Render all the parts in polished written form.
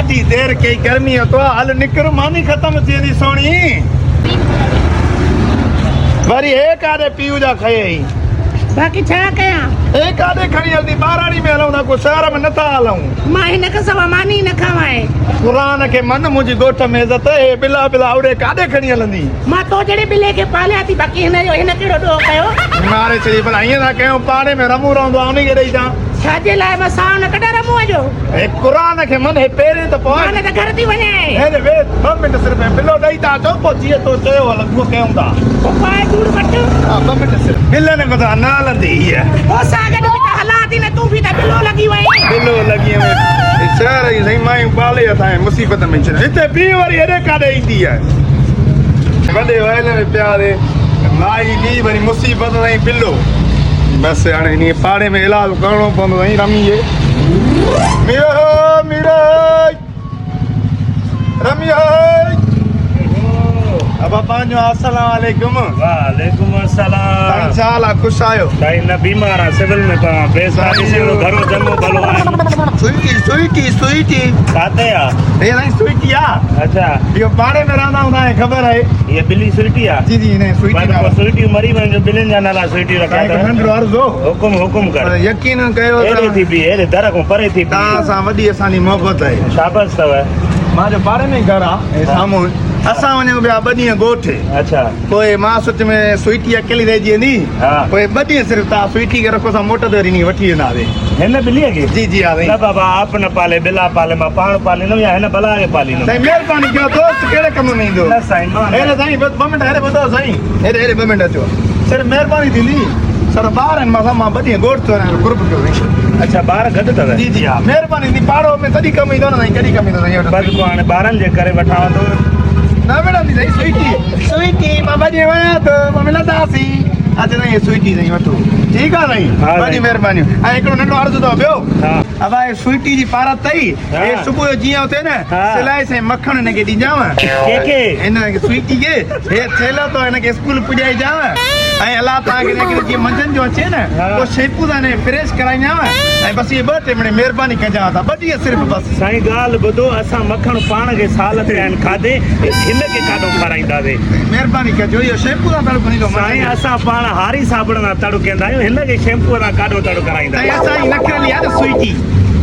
ڏاڍي دير ڪئي گرمي اٿو هل نڪر ماني ختم ٿي ويندي سهڻي. وري هي ڪاڏي پيء جا کنيئي. باقي ڇا ڪيان. هي ڪاڏي کڻي هلندي ٻهراڙي ۾ هلون ٿا ڪو شهر ۾ نٿا هلون. مان هن کان سوا ماني نه کاوانء. قرآن کي من منهنجي ڳوٺ ۾ عزت هي ٻلا ٻلا اڙي ڪاڏي کڻي هلندي. مان تو جهڙي ٻلي کي پاليان ٿي باقي هن جو هن ڪهڙو ڏوهه ڪيو. ماري ڇڏي ڀلا ائين ٿا ڪيون پاڙي ۾ رمون رهندو آ انهي کي ڏئي ڇان. ڇا جي لاء مان ساهه نه ڪڍان رمونء جو. هي قرآن کي من هي پهرين ته پوء. مان نه ته گهر ٿي وڃانء. هي ڏي ويهه ٻه منٽ صرف هي بلو ڏئي ٿا اچون پوء جيئن تو چيو هل اهو ڪيون ٿا. پوء پاء ڌوڙ وٺ. ها ٻه منٽ صرف. بلن کان ته نه هلندي هيء. پوء سان گڏ به ته هلان ٿي نه تون به ته بلو لڳي وئين. بلو لڳي وئين. هي شهر جي سائين مايون پالي اسان کي مصيبت ۾ ڇڏيو. هتي بيهه وري هيڏي ڪاڏي ايندي آهي. وڏي ويل ۾ پيا ري مائي ٻي وري مصيبت سائين بلو. بس هاڻي انهي پاڙي ۾ علاج ڪرڻو پوندو سائين رمي جي. ميرو ميرو رمي ابا پنهنجو السلام عليڪم. وعليڪم السلام. سائين ڇا حال آ خوش آهيو. سائين نه بيمار آ سول ۾ پيو آ بيس ڏسي ٿو گهرو چڱو ڀلو آهي. سوئٽي سوئٽي سوئٽي. ڪاٿي آ. هي سائين سوئٽي آ. اڇا. اهو پاڙي ۾ رهندا هوندا آهن خبر آهي. هي ٻلي سوئٽي آ. جي جي هن سوئٽي نالو. سوئٽي مري وڃ جو ٻلين جا نالا سوئٽي رکيا اٿو. سائين ننڍڙو عرض هو. حڪم حڪم ڪر. يقين ڪيو ته هيڏي ٿي بيهه هيڏي در کان پري ٿي بيهه. توهان سان وڏي اسان جي محبت آهي. شابس اٿو. مان جو پاڙي ۾ ئي گهر آ هي سامهون اسان وڃون پيا ٻه ڏينهن ڳوٺ. اڇا. پوء مان سوچ ۾ سوئٽي اڪيلي رهجي ويندي. ها. پوء ٻه ڏينهن صرف توهان سوئٽي کي رکو اسان موٽ تي وري وٺي وينداسين. هن ٻليء کي؟ جي جي ها سائين. نه بابا آپ نه پالي ٻلا پالي مان پاڻ پاليندم يا هن بلا کي پاليندم. سائين مهرباني ڪيو دوست ڪهڙي ڪم ۾ ايندو. نه سائين مان نه. هيڏي سائين ٻه منٽ هيڏي ٻڌو سائين هيڏي هيڏي ٻه منٽ اچو صرف مهرباني ٿيندي سر ٻار آهن مان سان مان ٻه ڏينهن ڳوٺ ٿو وڃان قرب ڪيو سائين. اڇا ٻار گڏ اٿو. جي جي ها مهرباني ٿيندي پاڙو ۾ تڏهن ڪم ايندو نه سائين ڪڏهن ڪم ايندو سائين. بس پوء هاڻي ٻارن جي ڪري وٺانو ٿو. نه ملندي سائين سوئٽي سوئٽي مان ٻه ڏينهن وڃان ٿو پوء ملنداسين. اچ سائين هي سوئٽي سائين وٺو ٺيڪ آ سائين وڏي مهرباني ۽ هڪڙو ننڍو عرض اٿو ٻيو ابا هي سوئٽي جي پارت اٿئي هي صبح جو جيئن اٿي نه سلائي سائين مکڻ هن کي ڏينجانء ڪنهن کي؟ هن کي سوئٽي کي هي ٿيلهو اٿو هن کي اسڪول پڄائجانء ۽ الله توهان کي جيڪڏهن جيئن منجهند جو اچي نه پوء شيمپو سان هن کي فريش ڪرائينجانء ۽ بس اهي ٻه ٽي منٽ مهرباني ڪجانء ته ٻه ڏينهن صرف بس. سائين ڳالهه ٻڌو اسان مکڻ پاڻ کي سال ٿيا آهن کاڌي هن کي ڪاڏو کارائينداسين. مهرباني ڪجو اهو شيمپو سان تڙ ڪونهي سائين اسان پاڻ هاري صابڻ سان تڙ ڪندا آهيون هن کي شيمپو سان ڪاڏو تڙ ڪرائيندا. سائين اسان جي نخريلي آهي نه سوئٽي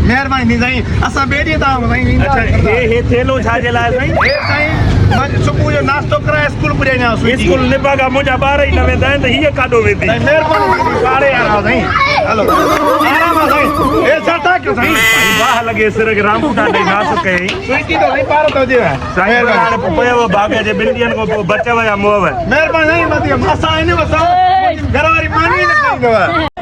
مهرباني ٿيندي سائين اسان ٻئي ڏينهن توهان سائين ايندا اڇا هي هي ٿيلهو ڇا جي لاء سائين؟ هي سائين مان صبح جو ناشتو ڪرائي اسڪول پڄائيندو آهيان سوئٽي اسڪول نڀاڳا منهنجا ٻار ئي نه ويندا آهن ته هيء ڪاڏو ويندي. سائين مهرباني ٿيندي پاڙي وارا سائين هلو آرام سان سائين هي ڇا ٿا ڪيو سائين. سائين باهه لڳي سر کي رامبوٽان ڏئي ناس ڪيائين. سوئٽي ته سائين پارت هجيو. سائين پر هاڻي پوء پيو باغ جي ٻن ڏينهن کان پوء بچيو يا موئو. مهرباني سائين اسان هن وسان منهنجي گهر واري ماني نه کائيندو.